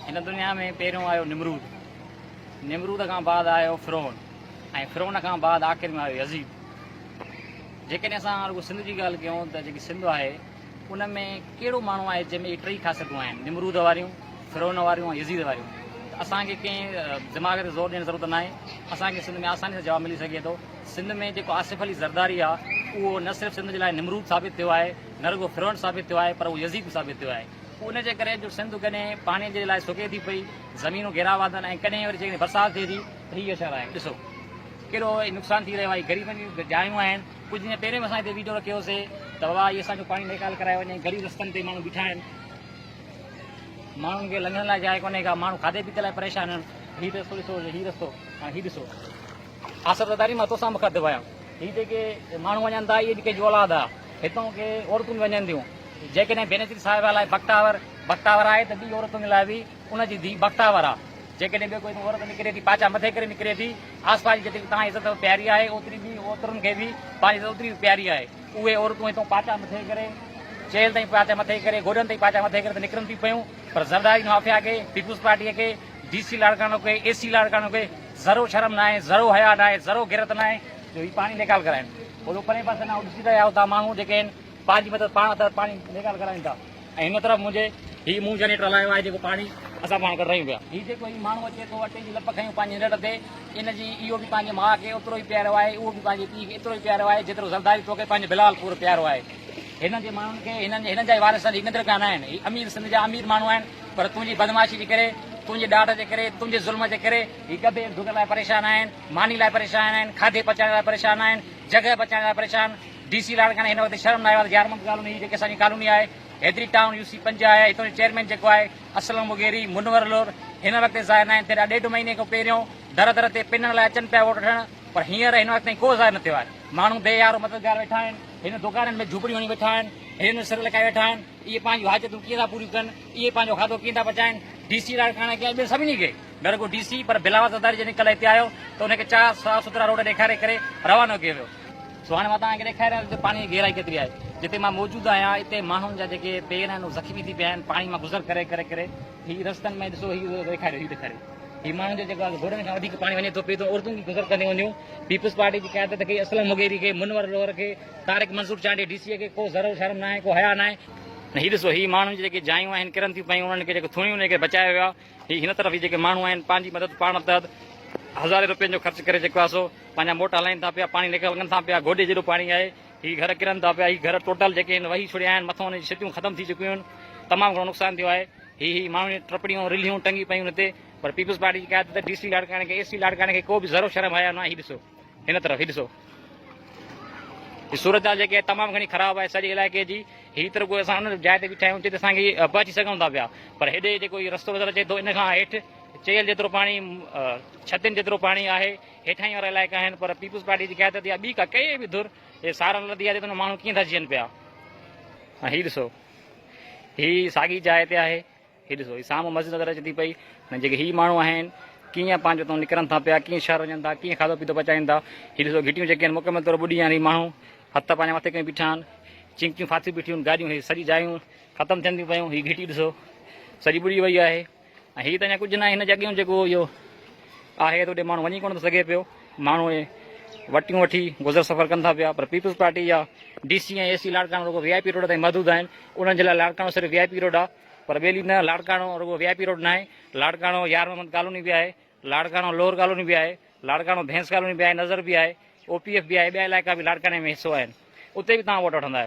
هن دنيا ۾ پهريون آيو نمرود، نمرود کان بعد آيو فرعون ۽ فرعون کان بعد آخر ۾ آيو يزيد. جيڪڏهن اسان رڳو سنڌ جي ڳالهه ڪيون ته جيڪي سنڌ آهي ان ۾ ڪهڙو ماڻهو آهي جنهن ۾ اهي ٽئي خاصيتون آهن، نمرود واريون، فرعون واريون ۽ يزيد واريون. ته اسان کي ڪنهن دماغ تي زور ڏيڻ جي ضرورت ناهي، اسان کي سنڌ ۾ آساني سان جواب ملي سگهي ٿو. سنڌ ۾ جيڪو آصف علي زرداري آهي اهو نه صرف سنڌ جي لاء نمرود ثابت ٿيو آهي، نه رڳو فرعون ثابت ٿيو آهي پر اهو يزيد به ثابت ٿيو آهي. ان جي ڪري جو سنڌ ڪڏهن پاڻي جي لاء سڪي ٿي پئي، زمينون گهيراوادن ۽ ڪڏهن وري جيڪڏهن برسات ٿئي ٿي ته هي اشارا آهن. ڏسو ڪيڏو نقصان ٿي رهيو آهي، غريبن جون جايون آهن. ڪجهه ڏينهن پهرين به اسان هتي ويڊيو رکيوسي ته بابا هي اسان جو پاڻي نيڪال ڪرايو وڃي، غريب رستن تي ماڻهو بيٺا آهن، ماڻهن کي لنگهڻ لاء جاء ڪونهي ڪا، ماڻهو کاڌي پيتي لاء پريشان آهن. هي رستو ڏسو، هي رستو هاڻي هي ڏسو آصف زرداري مان توسان مخاطب آهيان، هي جيڪي ماڻهو وڃن ٿا اهي به ڪنهن جي اولاد آهي، هتان ڪي عورتون به وڃن ٿيون. جيڪڏهن بينظير صاحبه لاء بختاور بختاور آهي ته ٻي عورتن لاء به ان جي ڌيء بختاور آهي. جيڪڏهن ٻيو ڪوئي عورت نڪري ٿي پاچا مٿي ڪري نڪري ٿي. آس پاس جي جيتري توهان عزت پياري آهي اوتري ٻي عورتن کي به پنهنجي عزت اوتري پياري آهي. اهي عورتون هتون پاچا مٿي ڪري چيلهه تائين پاچا مٿي ڪري گوڏن تائين پاچا مٿي ڪري ته نڪرن ٿيون پيون پر زرداري مافيا کي پيپلز پارٽيء کي ڊي سي لاڙڪاڻو کي اي سي لاڙڪاڻو کي ذرو شرم ناهي ذرو حياء ناهي ذرو غيرت ناهي جو هي پاڻي نيڪال ڪرائين. هوڏو پرئين پاسي ڏانهن ڏسي رهيا آهيو توهان ماڻهو جيڪي آهن پنهنجي مدد پاڻ تحت پاڻي نيڪال ڪرائين ٿا ۽ هن طرف منهنجي هي مون جنريٽر هلايو آهي جيڪو پاڻي اسان پاڻ ڪڍرايون پيا. هي جيڪو هي ماڻهو اچي ٿو اٽي جي لپ کنيون پنهنجي نرڙ تي ان جي اهو به پنهنجي ماء کي اوترو ئي پيارو آهي اهو به پنهنجي پيء کي ايترو ئي پيارو آهي جيترو زرداري توکي پنهنجو بلال پور پيارو آهي. هنن جي ماڻهن کي هنن جي هنن جا ئي وارث هي نڌر ڪانه آهن هي امير سنڌ جا امير ماڻهو آهن پر تنهنجي بدمعاشي جي ڪري تنهنجي ڏاڍ جي ڪري تنهنجي ظلم جي ڪري هي ڳڀي ڍڳ لاء پريشان آهن ماني لاء پريشان آهن کاڌي پچائڻ لاء پريشان آهن جڳهه بچائڻ لاء پريشان ڊي سي لاڙڪاڻي هن وقت شرم ناهي واري يار محمد ڪالوني هي جيڪي اسان جي ڪالوني آهي حيدري ٽائون يو سي 5 آهي هتان جو چيئرمين جيڪو آهي اسلم مغيري منور لور هن وقت ظاهر ناهن ٿيا ڏيڍ مهيني کان پهريون در در تي پنڻ لاء اچن پيا ووٽ وٺڻ پر هينئر هن وقت تائين ڪو ظاهر نه ٿيو آهي ماڻهو بي يارو مددگار ويٺا آهن هن دڪانن ۾ جهوپڙيون هڻي ويٺا آهن هن سر لڪائي ويٺا آهن اهي پنهنجون حاجتون ڪيئن ٿا پوريون ڪن اهي پنهنجو کاڌو ڪيئن ٿا پچائن ڊي سي لاڙڪاڻي کي ۽ ٻين سڀني کي نه رڳو ڊي سي پر بلاول زرداري جڏهن ڪلهه هتي آيو ته ان کي چار صاف سٿرا روڊ ڏيکاري ڪري روانو ڪيو ويو. سو هاڻي مان توهان کي ڏيکاري رهيو آهيان ته پاڻي جي گهرائي ڪيتري آهي. جتي مان موجود آهيان اتي ماڻهن جا جيڪي پير آهن اهي زخمي ٿي پيا آهن پاڻي مان گذر ڪري ڪري ڪري هي رستن ۾ ڏسو هي ڏيکاريو هي ڏيکاريو هي ماڻهن جو جيڪو آهي گهوڙن کان وڌيڪ پاڻي وڃي ٿو پئي ٿو عورتون به گذر ڪنديون هونديون پيپلز پارٽي جي قيادت کي اسلم مغيري کي منور لوهر کي طارق منصور چانڊيي ڊي سي کي ڪو ذرو شرم ناهي ڪو حياء ناهي. هي ڏسو هي ماڻهن جي جيڪي جايون آهن ڪرن ٿيون پيون انهن کي جيڪو ٿوڻيون ڏئي ڪري بچايو ويو آهي. هي هن طرف هي جيڪي ماڻهو آهن پنهنجي مدد پاڻ تحت هزارين روپين جو خرچ ڪري جيڪو آهي سو پنهنجا موٽ هلائين ٿا پيا پاڻي نڪرن ٿا پيا گوڏي جيڏو پاڻي آهي هي گهر ڪرن ٿا پيا هي گهر ٽوٽل جيڪي آهن وهي ڇڙيا آهن مٿان انهن جي ڇتيون ختم ٿي چڪيون آهن تمام گهڻو نقصان ٿيو آهي هي هي ماڻهن جون ٽپڙيون رلهيون ٽنگي پيون هتي پر پيپلز پارٽي جي قيادت ڊي سي لاڙڪاڻي کي اي سي لاڙڪاڻي کي ڪو به ذرو شرم حياء نه آهي هي ڏسو هن طرف هي ڏسو هي صورتحال جيڪي آهي تمام گهڻي خراب آهي سڄي علائقي جي هي ته رڳو اسان ان جاء تي بيٺا آهيون جتي اسان کي پهچي سگهون ٿا پيا پر هيڏي جيڪو هي رستو نظر اچي ٿو ان کان هيٺ چيل جيترو پاڻي ڇتين جيترو پاڻي آهي هيٺائين وارا علائقا آهن پر پيپلز پارٽي جي قيادت يا ٻي ڪا ڪئي به ڌر هي سارا لڌي آهي ته ماڻهو ڪيئن ٿا جيئن پيا هي ڏسو هي ساڳي جاء تي آهي هي ڏسو هي سامهون مسجد نظر اچي ٿي پئي ۽ جيڪي هي ماڻهو آهن ڪيئن پنهنجو اتان نڪرن ٿا پيا ڪيئن شهر وڃن ٿا ڪيئن کاڌو پيتو پچائين ٿا هي ڏسو گهٽيون جيڪي آهن مڪمل طور ٻڏي آهن هي ماڻهو هٿ پنهنجا مٿي ڪيون بيٺا آهن چنڪيون ڦاٿيون بيٺيون آهن گاڏيون هي سڄي جايون ختم ٿين ٿيون پيون هي گهٽي ڏسو سڄي ٻڏي وئي آهي ۽ هي ته اڃا ڪجهه ناهي هن جي اڳيون جيڪو اهو آهي ته اتي ماڻهو وڃي ڪونه ٿو سگهي پيو ماڻهو اهي وٽيون وٺي گذر سفر ڪن ٿا پيا پر پيپلز پارٽي جا ڊي سي ۽ اي سي لاڙڪاڻو رڳو وي آء پي روڊ تائين محدود آهن انهن جي لاء لاڙڪاڻو صرف وي آء پي روڊ آهي پر ٻيلي نه، لاڙڪاڻو رڳو وي آء پي روڊ ناهي، لاڙڪاڻو يار محمد ڪالوني به آهي، لاڙڪاڻو لوهر ڪالوني به آهي، لاڙڪاڻو ڀينس ڪالوني به آهي، نظر به آهي، او پي ايف به آهي، ٻيا علائقا به لاڙڪاڻي ۾ حصو آهن، اتي به توهان ووٽ وٺندا آهيو.